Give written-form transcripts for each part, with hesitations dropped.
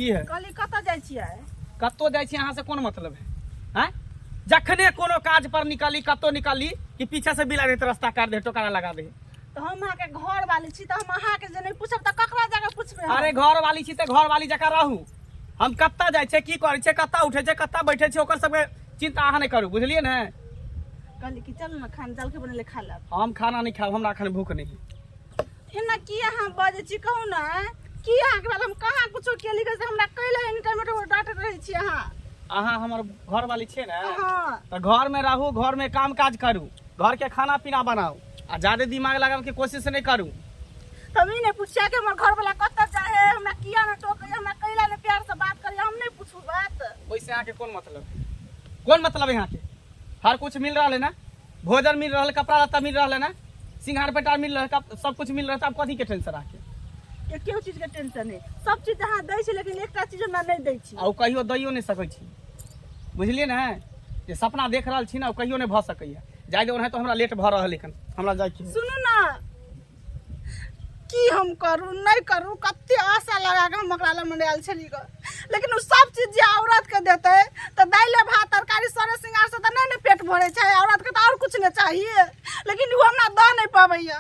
की है? कहली कतऽ जाइ छियै? कतौ जाइ छी अहाँ से कोन मतलब है? हैं? जखने कोनो काज पर निकली, कतौ निकली कि पीछे से बिला देते, रास्ता काट दे, टोकारा लगा दे। तऽ हम अहाँके घर वाली छी, तऽ हम अहाँके जे नहि पूछब तऽ ककरा जाके पूछबै हम? अरे घर वाली छी तऽ घर वाली जकाँ रहू। हम कतऽ जाइ छै, की करै छै, कतऽ उठै छै, कतऽ बैठै छै, ओकर सबके चिंता अहाँ नहि करू, बुझलियै ने? कहली कि चलू ने, खाना जलखै बनेले खा लेब। हम खाना नहि खायब, हमरा एखन भूख नहि है। एना की अहाँ बजै छी, कहू ने की अहाँके भेल? हम कहाँ कुछो केली से हमरा कैले एनी टाइम डांटैत रहै छी अहाँ? अहाँ हमर घर वाली छियै ने? हाँ। तऽ घर में रहू, घर में काम काज करू, घर के खाना पीना बनाउ आ ज्यादा दिमाग लगाबे के कोशिश नहि करू। तऽ हम ई नहि पूछिया कि हमर घर वाला कतऽ जाइ है, हमरा किया नहि टोकै, हमरा कैला नहि प्यार से बात करै, हम नहि पूछू बात? ओहिसे अहाँके कोन मतलब है? कोन मतलब है अहाँके? हर कुछ मिल रहल है ना, भोजन मिल रहल, कपड़ा लत्ता मिल रहल है ना, सिंगार पेटार मिल रहल, सब कुछ मिल रहल है, आब कथी के टेंशन अहाँके? एकेगो चीज के टेंशन है, सब चीज अहाँ दै छी लेकिन एकटा चीज हमरा नहि दै छी। आ ओ कहियो दैयो नहि सकै छी, बुझलियै ने? जे सपना देख रहल छी ने, ओ कहियो नहि भऽ सकैया। जाय दे, ओनाहितो हमरा लेट भऽ रहल एखन, हमरा जाइके है। सुनू ना, की हम करू नहि करू, कते आशा लगा के हम ओकरा लग आयल छली ग, लेकिन ओ सब चीज जे औरत के देतै तऽ दालि भात तरकारी सरे श्रृंगार से तऽ नहि ने पेट भरै छै, औरत के तऽ आओर कुछ नहि चाहिए, लेकिन ओ हमरा दऽ नहि पबैया।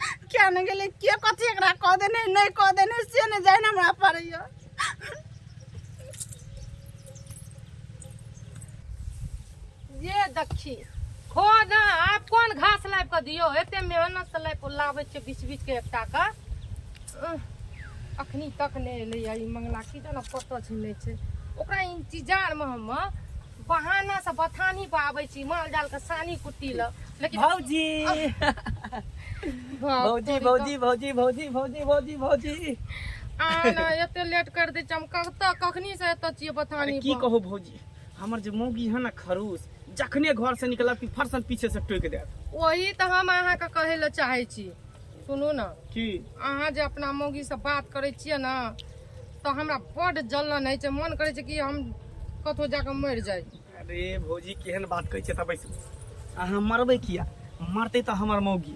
किया नहि गेलै, के कथी एकरा कऽ देने नहि कऽ देने से नहि जानि हमरा पड़ैया। ये देखी खो ना, आब कोन घास लाबि कऽ दियौ? एते मेहनत से लाबि कऽ लाबै छियै बीछ बीछ के एकटा कऽ। अखनी तक नहि एलैया ई मंगला, की जाने कतऽ छै नहि छै। ओकरा इंतजार मे हम बहाना से बथानी पर आबै छी माल जाल के सानी कुट्टी लऽ, लेकिन भौजी, भौजी, भौजी, भौजी, भौजी, भौजी, भौजी, भौजी, आ ना एते लेट कर दै छै। हम कतऽ कखनी से एतऽ छियै बथानी की पर। कहू भौजी, हमर जे मौगी है ना खरूस, जखने घर से निकलब कि फरसन पीछे से टोकि देत। वही तऽ हम अहाँके कहै लए चाहै छी, सुनू ने। की? अहाँ जे अपना मौगीसँ बात करै छियै ने तऽ हमरा बड्ड जलन होइ छै, मन करै छै कि हम कतहु जाकऽ मरि जाइ। अरे भौजी, केहन बात कहै छियै? तऽ बैसू। अहाँ मरबै किया? मरतै तऽ हमर मौगी।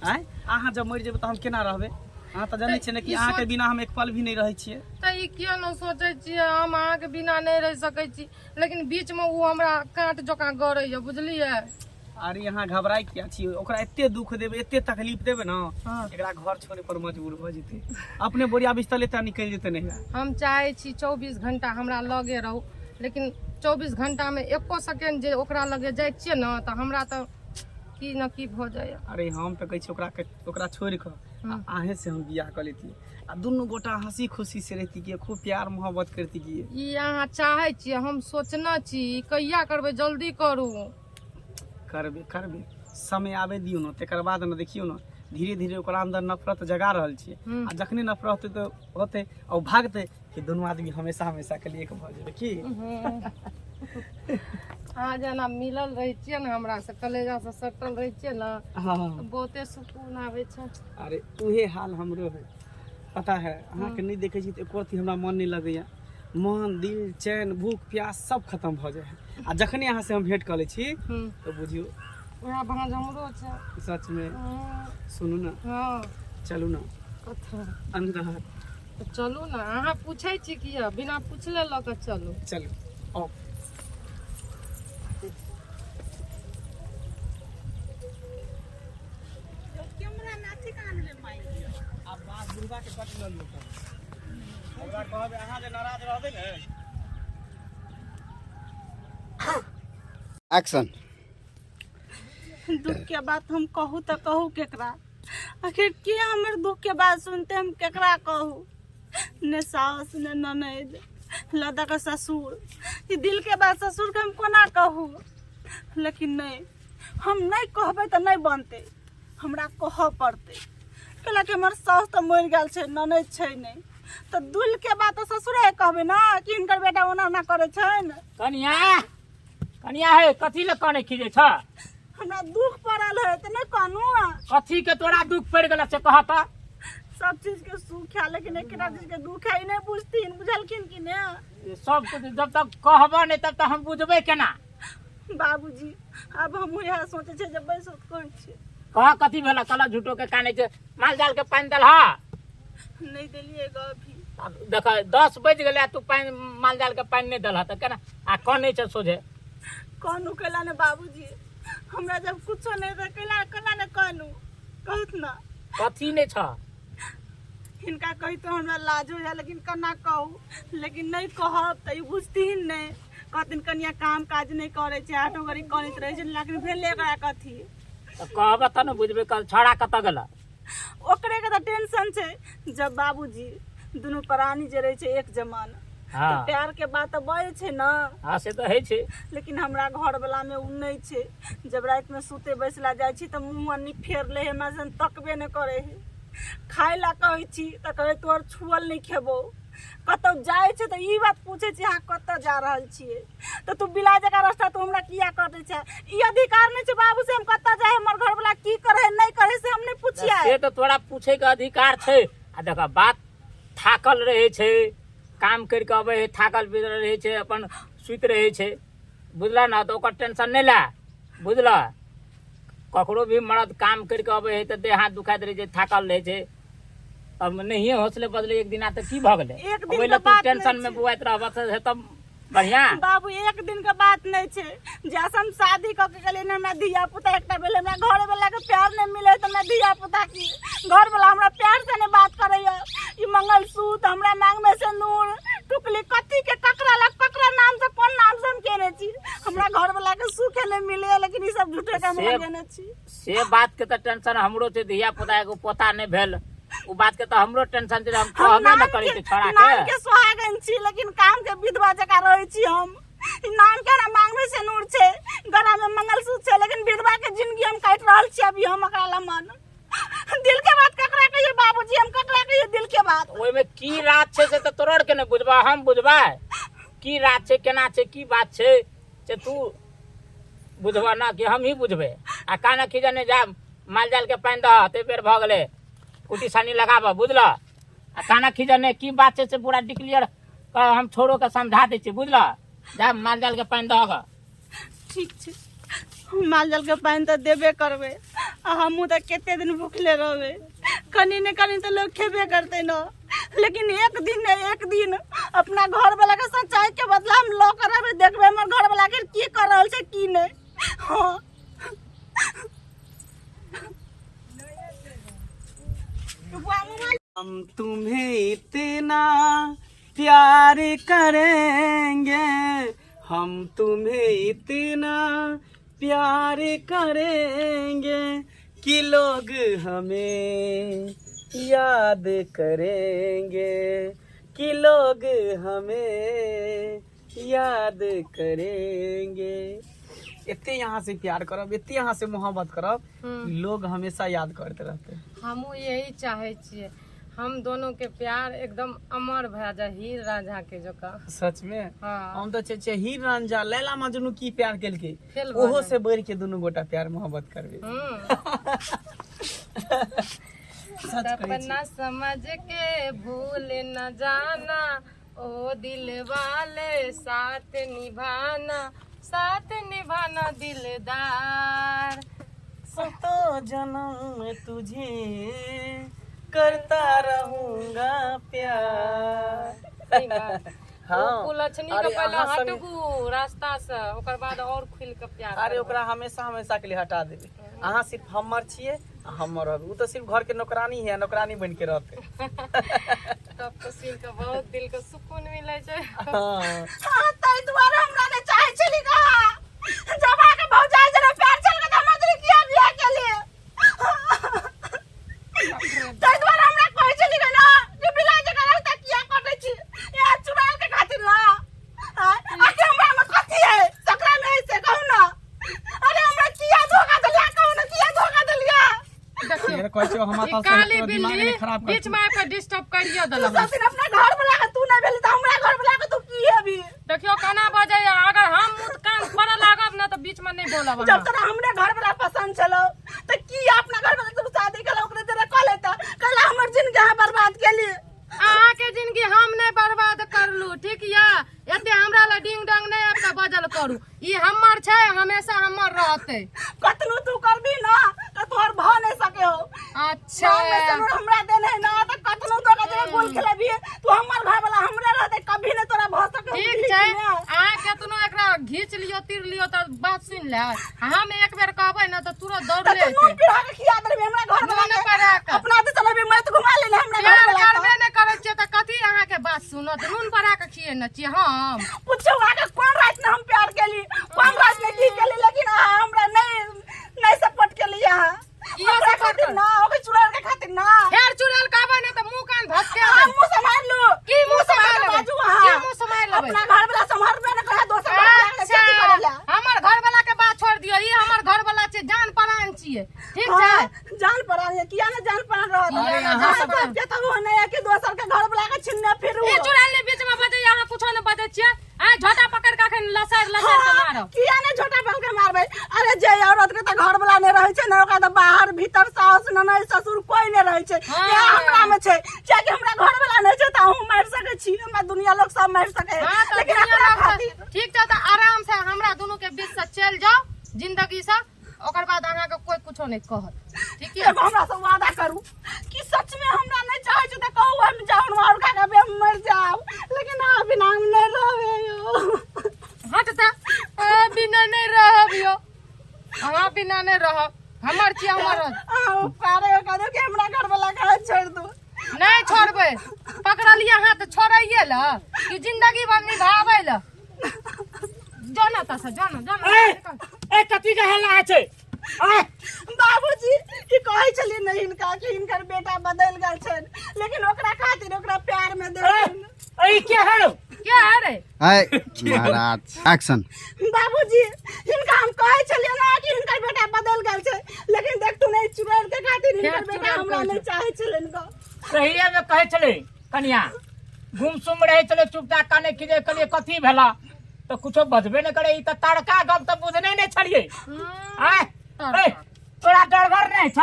आँय, अहाँ जब मरि जेबै तऽ हम केना रहबै? अहाँ तऽ जनै छियै ने कि ई अहाँके बिना हम एक पल भी नहि रहै छियै। तऽ ई किया नहि सोचै छियै, हम अहाँके बिना नहि रहि सकै छी, लेकिन बीचमे ओ हमरा काँट जकाँ गड़ैए, बुझलियै? अरे अहाँ घबराइ किया छी? ओकरा एते दुख देबै, एते तकलीफ देबै ने, एकरा घर छोड़े पर मजबूर भऽ जेतै, अपने बोरिया बिस्तर लेते आ निकलि जेतै नहिरा। हम चाहै छी 24 घंटा हमरा लगे रहू, लेकिन 24 घंटामे एको सेकेंड जे ओकरा लगे जाइ छियै ने तऽ हमरा तऽ की न की भऽ जाइए। अरे हम तऽ कहै छी ओकरा के ओकरा छोड़ि कऽ आ अहें से हम बियाह कऽ लेतियै आ दुनू गोटा हंसी खुशी से रहती, खूब प्यार मोहब्बत करती। ई अहाँ चाहै छियै, हम सोचने छी। ई कहिया करबै? जल्दी करू। करबे करबे, समय आबे दियौ ने, तकर बाद ने देखियौ ने, धीरे धीरे ओकरा अंदर नफरत जगा रहल छियै। आ जखने नफरत होतै तऽ होतै आ ओ भागतै कि दुनू आदमी हमेशा हमेशा के लिए एक भऽ जेबै की। अहाँ जेना मिलल रहै छियै ने, हमरा से कलेजा से सटल रहै छियै ने, तऽ बहुते सुकून आबै छै। अरे उहे हाल हमरो है, पता है? अहाँके नहि देखै छी तऽ एको रत्ती हमरा मन नहि लगैया, मन दिल चैन भूख प्यास सब खत्म भऽ जाइ है, आ जखने अहाँ से हम भेंट कऽ लै छी तऽ बुझियौ उएह भाँज हमरो छै। सचमे। सुनू ने। हँ। चलू ने। कतऽ? अंदर। तऽ चलू ने, अहाँ पूछै छी किया? बिना पूछले लऽ कऽ चलू। चलू, आउ। कैमरा में अथी कहाँ ले माई? आब बात बुढ़बा के कट लऽ लियौ, ओकरा कहबै अहाँ जे नाराज रहबै ने। एक्शन। दुख के बात हम कहू तऽ कहू केकरा? आखिर के हमर दुख के बात सुनते? हम केकरा कहू? ने सास ने ननैद, लदा के ससुर। ई दिल के बात ससुर के हम कोना कहू? लेकिन नहीं, हम नहीं कहबै तऽ नहीं बनतै, हमरा कहऽ पड़तै, कैला कि हमर साउस तऽ मरि गेल छै, ननैद छै नहि, तऽ दिल के बात तऽ ससुरे कहबै ने कि हिनकर बेटा ओना ओना करै छनि। कनिया, कनिया हे, कथी लए कनै खीजै छ? हमरा दुख पड़ल है तऽ नहि कहनू? कथी के तोरा दुख पड़ि गेल से कह तऽ। सब चीज के सुख है लेकिन एकटा चीज के दुख है, ई नहि बुझथिन, बुझलखिन कि ने? सब कुछ जब तक कहबह नहि तब तक हम बुझबै केना? बाबूजी, आब हमहूँ इएह सोचै छियै जे बैसो तऽ कहै छियै। कह, कथी भेल? कहल झूठो के कानै छै। माल जाल के पानि देलह? नहि देलियै ग अभी। आब देख 10 बजि गेलै आ तू पानि माल जाल के पानि नहि देलह तऽ केना आ कनै छै सोझे। कहनु कैला ने बाबूजी, हमरा जब कुछो नहि तऽ कैला केना ने कहनु, कहत ना। कथी नहि छ? हिनका कहितो हमरा लाज होइए, लेकिन केना कहू, लेकिन नहि कहब तऽ ई बुझथिन नहि, कहथिन कनिया काम काज नहि करै छै, आठो घड़ी कनैत रहै छै, लेकिन भेलै एकरा कथी? तऽ कहबह तब ने बुझबै। कल छौड़ा कतऽ गेल? ओकरे के तऽ टेंशन छै। जब बाबूजी दुनू प्राणी जे रहै छै एक जमान, तऽ प्यार के बात तऽ बजै छै ने। हँ, से तऽ होइ छै। लेकिन हमरा घर वाला में उ नहि छै। जब राति में सुते बैसला जाइ छी तऽ मुँह अन्नी फेर ले, हमरा सन तकबे नहि करै है। खाय ला कहै छी तऽ कहै तोहर छुअल नहि खेबौ। कतौ जाइ छै तऽ ई बात पूछै छी, अहाँ कतऽ जा रहल छियै? तऽ तू बिला जकाँ रास्ता तू हमरा किया कटै छै? ई अधिकार नहि छै बाबू से हम कतऽ जाइ, हमर घरवाला की करे नहि करे से हम नहि पुछियै? से तऽ तोरा पूछे के अधिकार छै। आ देख, बात थाकल रहै छै, काम करि कऽ अबै है, थाकल बिगड़ल रहै छै, अपन सुति रहै छै, बुझलह ने? तऽ ओकर टेंशन नहि लए, बुझलह? ककरो भी मरद काम करि कऽ अबै है तऽ देह हाथ दुखाइत रहै छै, थाकल रहै छै। अब नहिये हौसले बदले एक दिना तऽ की भऽ गेलै? एक दिन ओहि लए के तू बात टेंशन नहि मे छै। बुआइत रहबह से तब बढ़िया। बाबू, एक दिन के बात नहीं छै। जैसे हम शादी कऽ के गेलियै ने, हमरा धिया पुता एकटा भेलै। हमरा घर वाला के प्यार नहीं मिले तऽ हमरा धिया पुता की? घर वाला हमरा प्यार से नहीं बात करैया। ई मंगलसूत्र, हमरा मांग में सिंदूर, टुकली कथी के, ककरा लग, ककरा नाम से, कोन नाम से हम केने छी? हमरा घर वाला के सुख नहीं मिले, लेकिन ई सब झूठे के हम लगेने छी। से बात के तऽ टेंशन हमरो छै। धिया पुता एगो पोता नहि भेल, ओ बात के तऽ हमरो टेंशन छै। हम हम कहबे नाम न करै के छी छोड़ा नाम के के सुहागन छी, लेकिन काम के विधवा जकाँ रहै छी हम। ई नाम के हमरा मांग में सिनूर छै, गला में मंगलसूत्र छै, लेकिन विधवा के जिंदगी हम काटि रहल छी अभी हम। एकरा ला मन दिल के बात ककरा कहिए बाबूजी? हम ककरा कहिए दिल के बात? ओहिमे की रात छै से तऽ तोरा आरके नहि बुझबा, हम बुझबै की रात छै, केना छै, की बात छै से तू बुझबह ना कि हम ही बुझबै? आ काना खींचने नहि जा, माल जाल के पानि दह, ते बेर भऽ गेलै, कुटी सानी लगाबह, बुझलह? आ काना खींचने की बात छै से पूरा डिक्लियर हम छोड़ो के समझा दै छियै, बुझलह? जा, माल जाल के पानि दह गऽ। ठीक छै, हम माल जाल के पानि तऽ देबे करबै। आ हमहूँ तऽ कते दिन भुखले रहबै? कनि ने कनि तऽ लोक खेबे करतै ने। लेकिन एक दिन ने एक दिन अपना घर वाला के सच्चाई के बदला हम लऽ के रहबै। देखबै हमर घर वाला के की कर रहल छै की नहि। हाँ। हम तुम्हें इतना प्यार करेंगे, हम तुम्हें इतना प्यार करेंगे कि लोग हमें याद करेंगे, कि लोग हमें याद करेंगे। एते यहाँ से प्यार करब, एते यहाँ से मोहब्बत करब कि लोग हमेशा याद करते रहते। हमहूँ यही चाहै छियै, हम दोनों के प्यार एकदम अमर भए जाए, हीर रांझा के जकाँ। सच में? हाँ। हम तऽ छै हीर रांझा लैला मजनू की प्यार केलकै, फेल भऽ ओहो जाए। से बढ़ि के दुनू गोटा प्यार मोहब्बत करबै। सच कहै छी। सपना समझ के भूल न जाना ओ दिल वाले, साथ निभाना, साथ निभाना दिलदार। सतो जन्म में तुझे करता रहूंगा प्यार। सही बात। हाँ। ओ कुलक्षणी के अरे पहिले अहाँ संगे- हटबू रास्ता से, ओकर बाद और खुलि के प्यार अरे करबै। ओकरा हमेशा हमेशा के लिए हटा देबै। अहाँ सिर्फ हमर छियै आ हमर रहबै। ओ तऽ सिर्फ घर के नौकरानी है, नौकरानी बन के रहतै। तब तऽ सुनि के बहुत दिल के सुकून मिलै छै। हाँ। हाँ, ताहि दुआरे हमरा नहि चाहै छली कहाँ। जब अहाँके भौजाई जेना प्यार छल तऽ हमरा तोरे किया बियाह केलियै? ताहि दुआरे हमरा कहै छली ना कि बिलाइ जकाँ रास्ता किया कटै छी, इएह चुड़ैल के खातिर ना? आँय, आखिर हमरा में कथी है, सकरा में है से कहू ना। अरे हमरा किया धोखा देलियै, कहू ना, किया धोखा देलियै? देखियौ, यार कहै छियौ हमरा ई तऽ काली तोरा दिमाग बिल्ली नहि खराब कर। बीच में आबि के डिस्टर्ब करियो तू देलक। सब दिन अपना घर वाला के तू नहि भेली तऽ हमरा घर वाला के तू की हेबी? देखियौ केना बजैया। अगर हम मुँह कान करऽ लागब ने तऽ बीच में नहि बोलब जब अहाँ। तोरा हमरे घर वाला पसंद छलो तऽ की अपना घर वाला तू शादी केला, ओकरे तेरा कह लेता कहला हमर जिंदगी अहाँ बर्बाद केली। अहाँके जिंदगी हम नहि बर्बाद करलू, ठीक या? एते हमरा लए डिंग डंग नहि आबि कऽ बजल करू। ई हमर छै, हमेशा हमर रहतै। कतनो तू करबी ना तऽ तोहर भऽ नहि सके हो। अच्छा। मांग में सिनूर हमरा देने है ना, तऽ कतनो तोरा जेना गोल खेलेबी तू तू हमर घर वाला हमरे रहते कभी नहीं तोरा भऽ सके। ठीक छै, अहाँ केतनो एकरा घींच लियो तीर लियो तऽ बात सुनि ले। आ हम एक बेर कहबै ने तऽ तुरंत दौड़ले तऽ नून एतै। पिढ़ा के खिया देबै हमरा घर वाला नून के। पिढ़ा के। अपना तऽ चलेबै मत घुमा लेने हमरा घर प्यार वाला के। करबे नहि करै छियै तऽ कथी अहाँके बात सुनत? नून पड़ा के खियेने छियै हम? पूछो अहाँके कोन राति में हम प्यार केली, कोन राति में की केली, लेकिन अहाँ हमरा नहीं नहीं सपोर्ट केली अहाँ। किया ओकरा support खातिर कर? ना, ओकर चुड़ैल के खातिर ना। फेर चुड़ैल कहबै ने तऽ मुंह कान भसके अहाँ देब। मुंह सम्हार लू। की मुंह सम्हार के सम्हार लेबै? बाजू अहाँ। की मुंह सम्हार लेबै? अपना घर वाला सम्हारबे ने करे, दोसर घर वाला के अच्छा, खेती करे ला। हमर घर वाला के बात छोड़ दियौ, ई हमर घर वाला छै, जान प्राण छियै, ठीक छै? हाँ, जान प्राण है, किया ने जान प्राण रहत? अरे, अहाँ अहाँ सब सब के तऽ ओ नहि है कि दोसर के घर वाला के छिनने फिरू। ई चुड़ैल ने बीच में बजैया, अहाँ कुछो ने बजै छियै। आ झोटा पकड़ के अखन लसैर लसैर के हाँ, मारब। किया ने झोटा पकड़ के मारबै? अरे जे औरत के तऽ घर वाला नहि रहै छै ने, ओकरा तऽ बाहर भीतर सास ननद ससुर कोई नहि रहै छै। हाँ। इएह हमरा मे छै, कियाकि हमरा घर वाला नहि छै तऽ अहूँ मारि सकै छी, हमरा दुनिया लोग सब मारि सकै है। हाँ, तऽ लेकिन दुनिया अपना लोग तऽ- खातिर ठीक छै, तऽ आराम से हमरा दुनू के बीच से चलि जाउ जिंदगी से, ओकर बाद अहाँके कोई कुछो नहि कहत, ठीक ये? एगो हमरा से वादा करू कि सच में हमरा नहीं चाहे छी तऽ कहू, हम जाउन मार खा के हम मर जाब, लेकिन अहाँ बिना हम नहीं रहबे यौ। हट तऽ, अहाँ बिना नहि रहब यौ, अहाँ बिना नहि रहब, हमर छी हमर रहत। अहाँ उपकार करू कि हमरा घर वाला के छोड़ि दू। नहि छोड़बै। पकड़लियै अहाँ तऽ छोड़ैये लए कि जिंदगी भर निभाबै लए? जो ना तऽ जो ना, जो ना। ए, ए कथी के हल्ला छै? आय बाबूजी, ई कहै छलियै ने हिनका कि हिनकर बेटा बदलि गेल छनि, लेकिन ओकरा खातिर ओकरा प्यार में ए, देलखिन। ए के है? के है रे? आय महाराज, एक्शन। बाबूजी, हिनका हम कहै छलियै ने कि हिनकर बेटा बदलि गेल छै, लेकिन देखतू नहि, चुड़ैल के खातिर हिनकर फेर बेटा चुड़ैल हमरा कहै नहि छै। चाहै छलनि गऽ। सहिए में कहै छलै कनिया, गुमसुम रहै छलै चुपचाप, काने खिजे। कहलियै कथी भेला तऽ कुछो बजबे नहि करे। ई तऽ तड़का गप तऽ बुझने नहि छलियै। आय ए, तोरा डर घर नहि छ?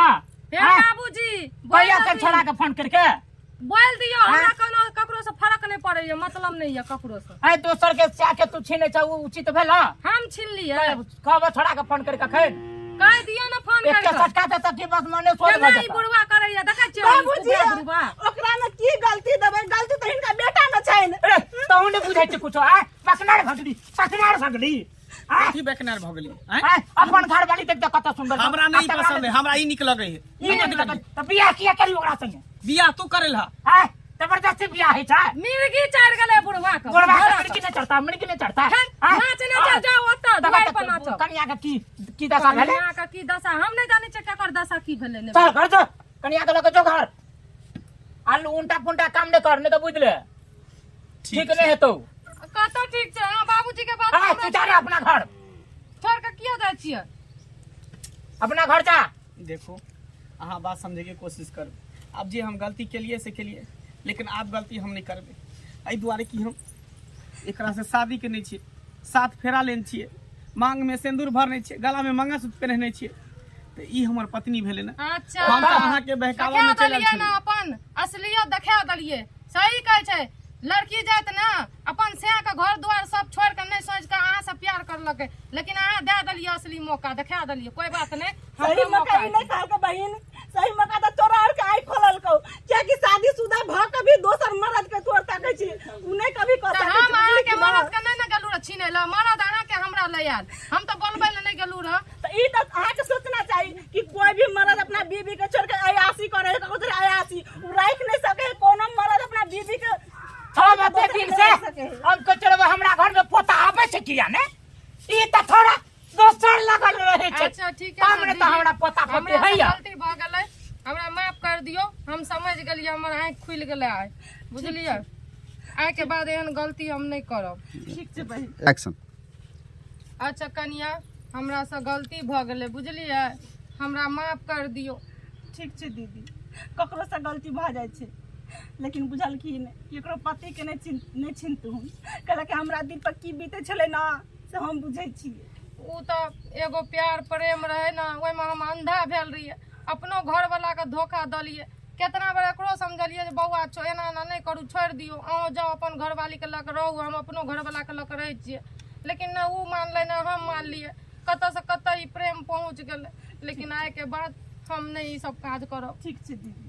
हे आय, बाबूजी, बोल कहिया से देथिन। छोड़ा के फोन करके बोल दियौ, हमरा कोनो ककरो से फर्क नहि पड़ैया, मतलब नहि यऽ ककरो से। आय, दोसर के स्या के तू छीने छ, उ उचित भेल? हम छीनलियै? कहब छोड़ा के फोन करके अखन। कहि दियौ ने फोन एकटा करि कऽ। सटका देता कि बस मने सोच केना भऽ ई जेता। बुढ़वा करैया, देखै छियै? बाबूजी, ई बुढ़वा ओकरा में की गलती देबै? गलती तऽ हिनका बेटा में छनि। ए, तहु नहि बुझै छै कुछो। आय पकनार भगली, पकनार भगली। आय कथी बेकनार भऽ गेली? आँय? आय, अपन घर वाली देख कत सुंदर छै। हमरा नहीं आ तकरा पसंद है, हमरा ई नीक लगै है। ई नीक लगै तऽ बियाह किया करी ओकरा संगे? बियाह तू करेल हा। आय, जबरदस्ती बियाह होइ छै? मिर्गी चढ़ि गेलै बुढ़वा के। गोरबा के मिर्गी नहि चढ़ता, मिर्गी नहि चढ़ता। आय, नाच नहि जाओ, जाओ ओतऽ दुआरि पर नाचो। कनिया के की की दशा भेलै? कनिया के की दशा हम नहि जानै छियै, केकर दशा की भेलै ने। चल घर जो, कनिया के लऽ के जो घर। आलू उल्टा पुल्टा काम नहि कर, नहि तऽ बुझि ले ठीक नहि हेतौ। कतऽ ठीक छै? अहाँ बाबूजी के बात आय, हमरा तू जा रे अपना घर। छोड़ के किया जाइ छियै? अपना घर जा। देखो, अहाँ बात समझैके कोशिश करू। आब जे हम गलती केलिए से केलिए, लेकिन आब गलती हम नहि करबै, एहि दुआरे कि हम एकरा से शादी केने छियै, सात फेरा लेने छियै, मांगमे सिन्दूर भरने छियै, गलामे मंगलसूत्र पहिरने छियै, तऽ ई हमर पत्नी भेलै ने। अच्छा, हम तऽ अहाँके बहकावा देखा मे चलि आयल देलियै ने छलियै। अपन असलियत देखा देलियै। सही कहै छै, लड़की जाइत ने अपन सैं के घर द्वार सब छोड़ के नहि सोचि के अहाँ से प्यार करलकै, लेकिन अहाँ दए देलियै असली मौका, देखा देलियै। कोई बात नहि, सही हमरो मौका ई नहि कहलकै बहिन, सही मौका तऽ तोरा आर के आइ खोललकौ, कियाकि शादीशुदा भऽ के भी दोसर मर्द के तोर तकै छी, उ नहि कभी कऽ तऽ सकै हम छै, बुझली अहाँके कि ना? मरद के नहि ने गेलू रह छीनै लए, मरद अहाँके हमरा लए आयल, हम तऽ बोलबै लए नहि गेलू रह। तऽ ई तऽ अहाँके सोचना चाही कि कोई भी मर्द अपना बीबी के छोड़ के अयासी करे है, ककरो अयासी उ राखि नहि सके है, कोनो मर्द अपना बीबी के हम एते दिन से हम कहै छलहुँ हमरा घर में पोता आबै छै किया ने, ई तऽ थोड़ा दोसर लगल रहै छै। अच्छा ठीक है तब ने तऽ हमरा पोता पोती हमरा से होइया। गलती भऽ गेलै, हमरा माफ कर दियौ, हम समझ गेलियै, हमर आँखि खुलि गेलै आइ, बुझलियै? आइ के बाद एहन गलती हम नहि करब। ठीक छै बहिन। एक्शन। अच्छा कनिया, हमरा से गलती भऽ गेलै, बुझलियै? हमरा माफ कर दियौ। ठीक छै दीदी, ककरोसँ गलती भऽ जाइ छै, लेकिन बुझलखिन केकरो पतिके नहि छीन नहि छीनतुन, कहलक हमरा दिल पर की बीतै छलै ने से हम बुझै छियै। ओ तऽ एगो प्यार प्रेम रहै ने, ओहिमे हम अंधा भेल रहियै, अपनो घरवलाके धोखा देलियै। केतना बेर एकरो समझलियै जे बौआ छो, एना एना नहि करू, छोड़ि दियौ, अहूँ जाउ अपन घरवालीके लऽ कऽ रहू, हम अपनो घरवलाके लऽ कऽ रहै छियै, लेकिन ने ओ मानलै ने हम मानलियै। कतऽसँ कतऽ ई प्रेम पहुँच गेलै, लेकिन आइके बाद हम नहि ई सब काज करब। ठीक छै दीदी,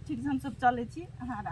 ठीक छै, हमसब चलै छी। अहाँ